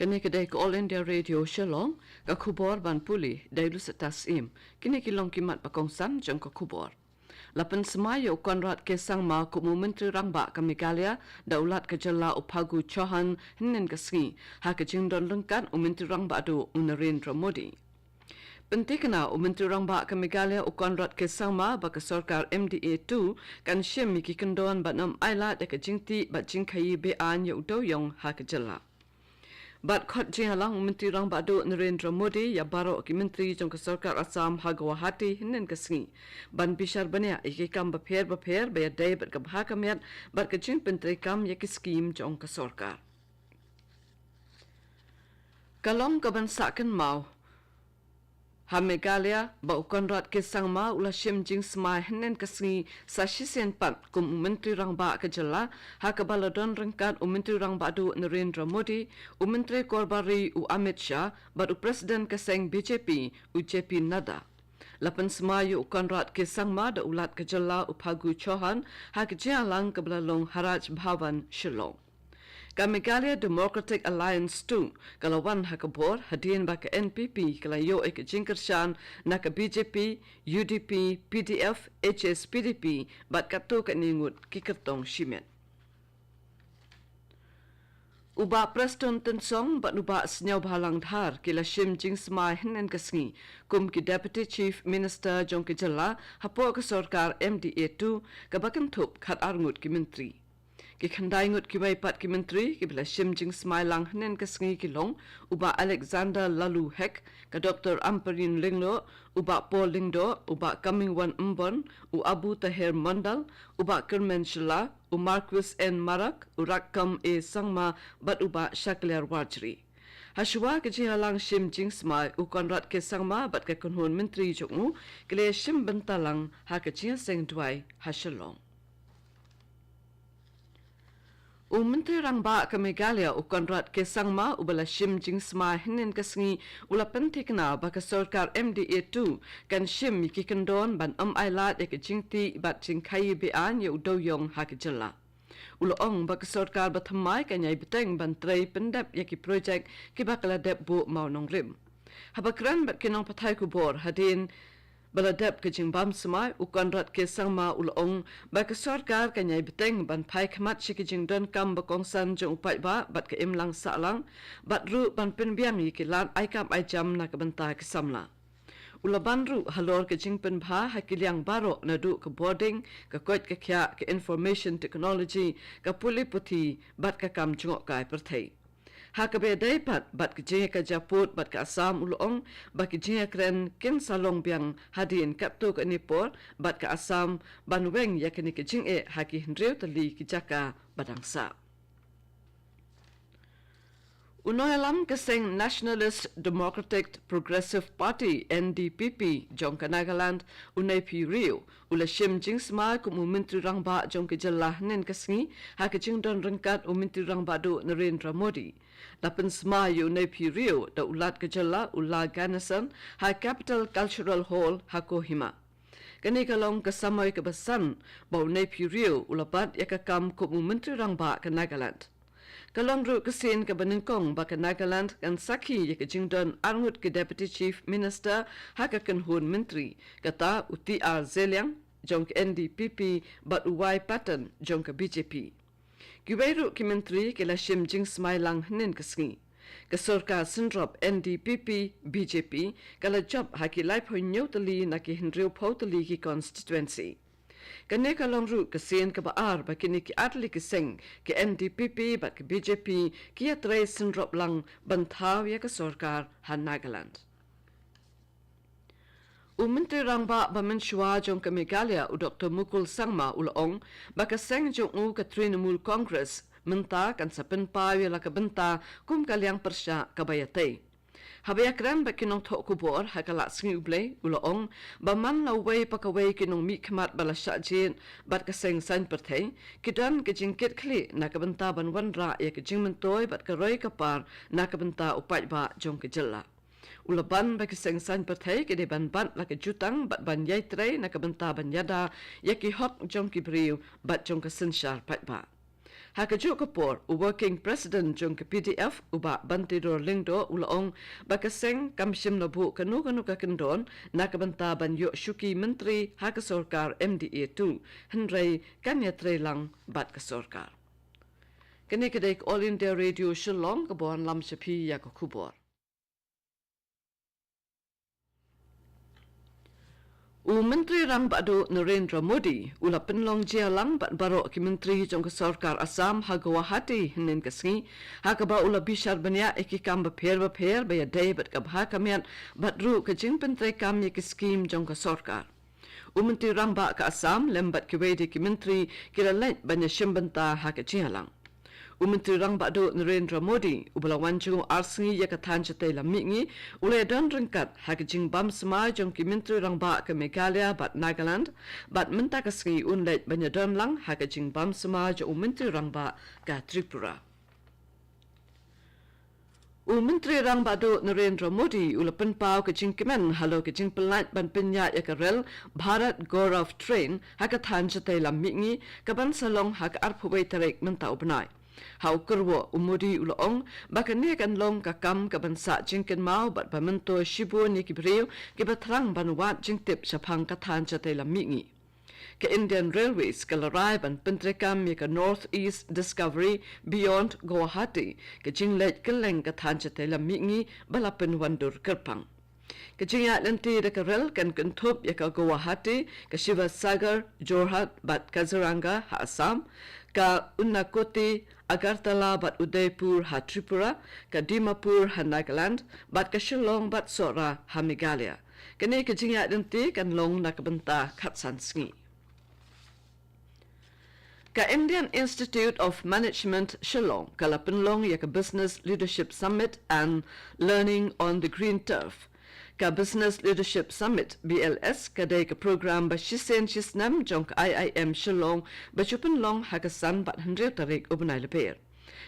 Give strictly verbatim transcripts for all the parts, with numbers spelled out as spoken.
Kane ka dei ka All India Radio Shillong, ka khubor ban pule da i Lucetta Syiem. Kine ki long ki mat ba kongsan jong ka khubor. La pynsmai ïa u Conrad K Sangma kum u Myntri Rangbah ka Meghalaya da u Lat ka jylla u Phagu Chauhan hynnin ka sngi, ha ka jingdon ryngkat u Myntri Rangbah duh u Narendra Modi. Pynthikna u Myntri Rangbah ka Meghalaya u Conrad K Sangma ba ka sorkar M D A two kan shim ïa ki kyndon ban ym ailad ïa ka jingtih bad jingkhaii be-aiñ ïa u dewiong ha ka jylla. Bad khot jingïalang u Myntri Rangbah duh Narendra Modi ïa baroh ki myntri jong ka sorkar Assam ha Guwahati hynnin ka sngi, ban bishar bniah ïa ki kam bapher bapher ba ïadei bad ka bha ka miat bad ka jingpyntreikam ïa ki skhim jong ka sorkar. Ka long ka ban sah kynmaw ha Meghalaya ba u Conrad K Sangma u la shim jingsmai hynnin ka sngi sa shisien pat kum u Myntri Rangbah ka jylla, ha kaba la don ryngkat u Myntri Rangbah duh Narendra Modi, u Myntri Korbar Ri u Amit Shah bad u President ka seng B J P u J P Nadda. La pynsmai ïa u Conrad K Sangma da u Lat ka jylla u Phagu Chauhan ha ka jingïalang kaba la long ha Raj Bhavan Shillong. Ka Meghalaya Democratic Alliance two ka la wan ha ka bor hadien ba ka N P P ka la ïoh ïa ka jingkyrshan na ka B J P, U D P, P D F, H S P D P bad katto katne ngut ki kyrtong shimet. U Bah Prestone Tynsong bad u Bah Sniawbhalang Dhar ki la shim jingsmai hynnin ka sngi kum ki Deputy Chief Minister jong ka jylla hapoh ka sorkar M D A two kaba kynthup khatar ngut ki myntri. Ki khyndai ngut kiwei pat ki myntri kiba la shim jingsmai lang hynnin ka sngi ki long u Bah Alexander Laloo Hek, ka Doctor Ampareen Lyngdoh, u Bah Paul Lyngdoh, u Bah Comingone Ymbon, u Abu Taher Mondal, u Bah Kyrmen Shylla, u Marcuise N Marak, u Rakkam A Sangma bad u Bah Shakliar Warjri. Hashwa ka jingïalang shim jingsmai, u Conrad K Sangma bad ka kynhun myntri jong u ki la shim bynta lang ha ka jingïaseng duwai ha Shillong. U Myntri Rangbah ka Meghalaya u Conrad K Sangma uba la shim jingsmai hynnin ka sngi u la pynthikna ba ka sorkar M D A two kan shim ïa ki kyndon ban ym ailad ïa ka jingtih bad jingkhaii be-aiñ ïa u dewiong ha ka jylla. U la ong ba ka sorkar bathymmai kan ïai bteng ban trei pyndep ïa ki projek kiba ka la dep buh mawnongrim. Haba kren bad ki nongpathai khubor hadien ba la dep ka jingbam smai, u Conrad K Sangma u la ong ba ka sorkar kan ïai bteng ban phai khmat sha ki jingdonkam ba kongsan jong u paidbah bad ka imlang sahlang, bad ruh ban pynbiang ïa ki lad ai kam ai jam na ka bynta ki samla. U la ban ruh halor ka jingpynbha ha ki liang baroh naduh ka bording, ka koit ka khiah, ka information technology, ka pule puthi bad ka kam jngohkai pyrthei. Ha kaba ïadei pat bad ka jingïakajia pud bad ka Assam u la ong ba ki jingïakren kin sa long biang hadien katto katne por bad ka Assam ban weng ïa kane ka jingeh ha ki hynriew tylli ki jaka ba dang sah. U nongïalam ka seng Nationalist Democratic Progressive Party, N D P P, jong ka Nagaland, u Neiphiu Rio u la shim jingsmai kum u Myntri Rangbah jong ka jylla hynnin ka sngi ha ka jingdon ryngkat u Myntri Rangbah duh Narendra Modi. La pynsmai ïa u Neiphiu Rio da u Lat ka jylla u La Ganesan ha Capital Cultural Hall ha Kohima. Kane ka long ka samoi kaba san ba u Neiphiu Rio u la bat ïa ka kam kum u Myntri Rangbah ka Nagaland. Ka long ruh ka sien kaba nyngkong ba ka Nagaland kan sakhi ïa ka jingdon arngut ki Deputy Chief Minister ha ka kynhun myntri, kata u T R Zeliang jong ka N D P P bad u Y Patton jong ka B J P. Kiwei ruh ki myntri ki la shim jingsmai lang hynnin ka sngi. Ka sorkar synrop N D P P B J P ka la jop ha ki laiphew hynñiew tylli na ki hynriewphew tylli ki constituency. Kane ka long ruh ka sien kaba ar ba kine ki artylli ki seng, ka N D P P bad ka B J P, ki ïatrei synrop lang ban thaw ïa ka sorkar ha Nagaland. U Myntri Rangbah ba mynshuwa jong ka Meghalaya u Doctor Mukul Sangma u la ong ba ka seng jong u ka Trinamool Congress mynta kan sa pynpaw ïa la ka bynta kum ka liang pyrshah kaba ïatei. Haba ïakren bad ki nongthoh khubor ha ka lad sngi U Blei u la ong ba man la uwei pa kawei ki nongmihkhmat ba la shah jied bad ka seng saiñ pyrthei ki don ka jingkitkhlieh na ka bynta ban wanrah ïa ka jingmyntoi bad ka roi ka par na ka bynta u paidbah jong ka jylla. U la ban ba ki seng saiñ pyrthei ki dei ban bat la ka jutang bad ban ïai trei na ka bynta ban ïada ïa ki hok jong ki briew bad jong ka synshar paidbah. Ha kajuh ka por, u Working President jong ka P D F, u Bah Banteidor Lyngdoh, u la ong ba ka seng kam shym la buh kano kano ka kyndon na ka bynta ban ïoh shuki myntri ha ka sorkar M D A two, hynrei kan ïatreilang bad ka sorkar. Kane ka dei ka All India Radio Shillong, kaba wanlam sha phi ïa ka khubor. U Myntri Rangbah Duh Narendra Modi u la pynlong jingïalang bad baroh ki myntri jong ka sorkar Assam ha Guwahati hynnin ka sngi, ha kaba u la bishar bniah ïa ki kam bapher bapher ba ïadei bad ka bha ka miat bad ruh ka jingpyntreikam ïa ki skhim jong ka sorkar. U Myntri Rangbah ka Assam lem bad kiwei de ki myntri ki la leit ban ïashim bynta ha ka jingïalang. U Myntri Rangbah Duh Narendra Modi, uba la wan jngoh ar sngi ïa ka thaiñ shatei lam mihngi, u la ïadon ryngkat ha ka jingbam sumar jong ki Myntri Rangbah ka Meghalaya bad Nagaland, bad mynta ka sngi un leit ban ïadon lang ha ka jingbam sumar jong u Myntri Rangbah ka Tripura. U Myntri Rangbah Duh Narendra Modi u la pynpaw ka jingkmen halor ka jingpyllait ban pynïaid ïa ka rel Bharat Gaurav Train ha ka thaiñ shatei lam mihngi, kaban sa long ha ka arphew wei tarik mynta u bnai. Ha u kyrwoh, u Modi u la ong ba kane kan long ka kam kaban sah jingkynmaw bad ba myntoi shibun ïa ki briew kiba thrang ban wad jingtip shaphang ka thaiñ shatei lam mihngi. Ka Indian Railways ka la rai ban pyntreikam ïa ka North East Discovery Beyond Guwahati, ka jingleit kylleng ka thaiñ shatei lam mihngi ba la pynwandur kyrpang. Ka jingïaid lynti da ka rel kan kynthup ïa ka Guwahati, ka Sivasagar, Jorhat bad Kaziranga ha Assam, ka Unakoti, Agartala bad Udaipur ha Tripura, ka Dimapur ha Nagaland, bad ka Shillong bad Sohra ha Meghalaya. Kane ka jingïaid lynti kan long na ka bynta khatsan sngi. Ka Indian Institute of Management Shillong ka la pynlong ïa ka Business Leadership Summit and Learning on the Green Turf. Ka Business Leadership Summit, B L S, ka dei ka program ba shisien shisnem jong ka I I M Shillong, ba ju pynlong ha ka san bad hynriew tarik u bnai Lber.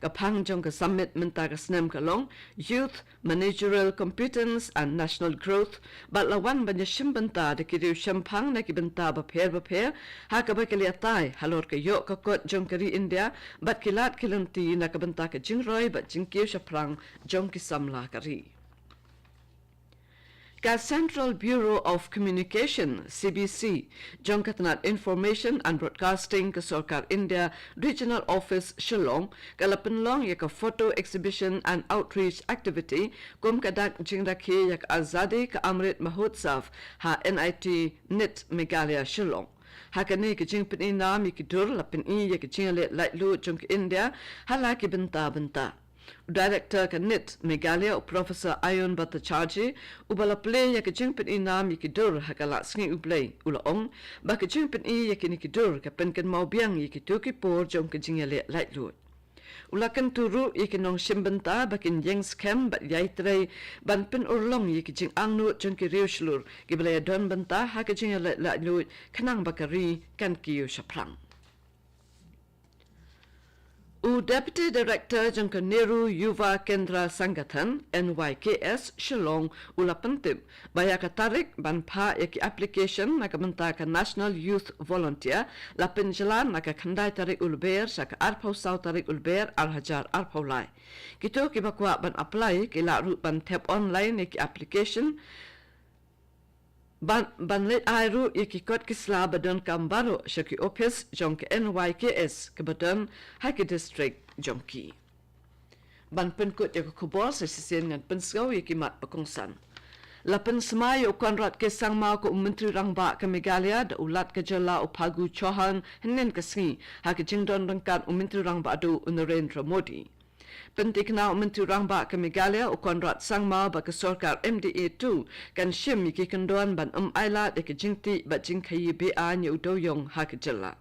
Ka phang jong ka summit mynta ka snem ka long Youth Managerial Competence and National Growth, bad la wan ban ïashim bynta da ki riew shemphang na ki bynta bapher bapher, ha kaba ki la ïatai halor ka ïoh ka kot jong ka ri India, bad ki lad ki lynti na ka bynta ka jingroi bad jingkiew shaphrang jong ki samla ka ri. Ka Central Bureau of Communication, C B C, jong ka tnat Information and Broadcasting ka Sorkar India, Regional Office Shillong, ka la pynlong ïa ka Photo Exhibition and Outreach Activity kum ka dak jingrakhe ïa ka Azadi ka Amrit Mahotsav ha N I T NIT Meghalaya Shillong. Ha kane ka jingpyni nam ïa ki dur la pyni ïa ka jingïaleh laitluid jong ka India ha la ki bynta bynta. U Director ka NIT Meghalaya, u Professor Ayon Bhattacharjee, uba la plie ïa ka jingpyni nam ïa ki dur ha ka Lad Sngi U Blei, u la ong ba ka jingpyni ïa kine ki dur ka pynkynmaw biang ïa kito ki por jong ka jingïaleh laitluid. U la kyntu ruh ïa ki nongshim bynta ba kin ïeng skhem bad ïai trei ban pynurlong ïa ki jingangnud jong ki riew shlur kiba la ïadon bynta ha ka jingïaleh laitluid, khnang ba ka ri kan kiew shaphrang. U Deputy Director jong ka Nehru Yuva Kendra Sangathan, N Y K S, Shillong, u la pyntip ba ïa ka tarik ban phah ïa ki application na ka bynta ka National Youth Volunteer la pynjlan na ka khyndai tarik u Lber sha ka arphew saw tarik u Lber ar hajar arphew lai. Kito kiba kwah ban apply ki lah ruh ban thep online ïa ki application, ban, ban leit ai ruh ïa ki kot ki sla ba donkam baroh sha ki ophis jong ka N Y K S kaba don ha ki district jong ki. Ban pynkut ïa ka khubor, sa shisien ngan pynsngew ïa ki mat ba kongsan. La pynsmai ïa u Conrad K Sangma kum u Myntri Rangbah ka Meghalaya da u Lat ka Jylla u Phagu Chauhan hynnin ka sngi, ha ka jingdon ryngkat u Myntri Rangbah Duh u Narendra Modi. Pynthikna u Myntri Rangbah ka Meghalaya u Conrad Sangma ba ka sorkar M D A two kan shim ïa ki kyndon ban ym ailad ïa ka jingtih bad jingkhaii be-aiñ ïa u dewiong ha ka jylla.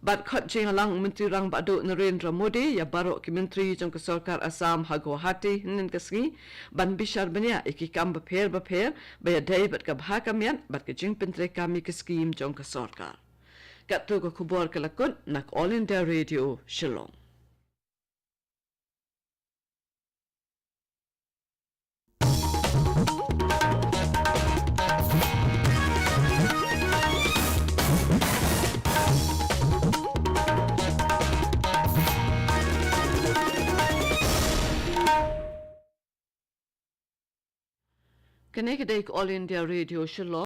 Bad khot jingïalang u Myntri Rangbah Duh Narendra Modi ïa baroh ki myntri jong ka sorkar Assam ha Guwahati hynnin ka sngi, ban bishar bniah ïa ki kam bapher bapher ba ïadei bad ka bha ka miat bad ka jingpyntreikam ïa ki skhim jong ka sorkar. Katto ka khubor ka la kut na ka All India Radio Shillong. Kane ka dei ka All India Radio Shillong.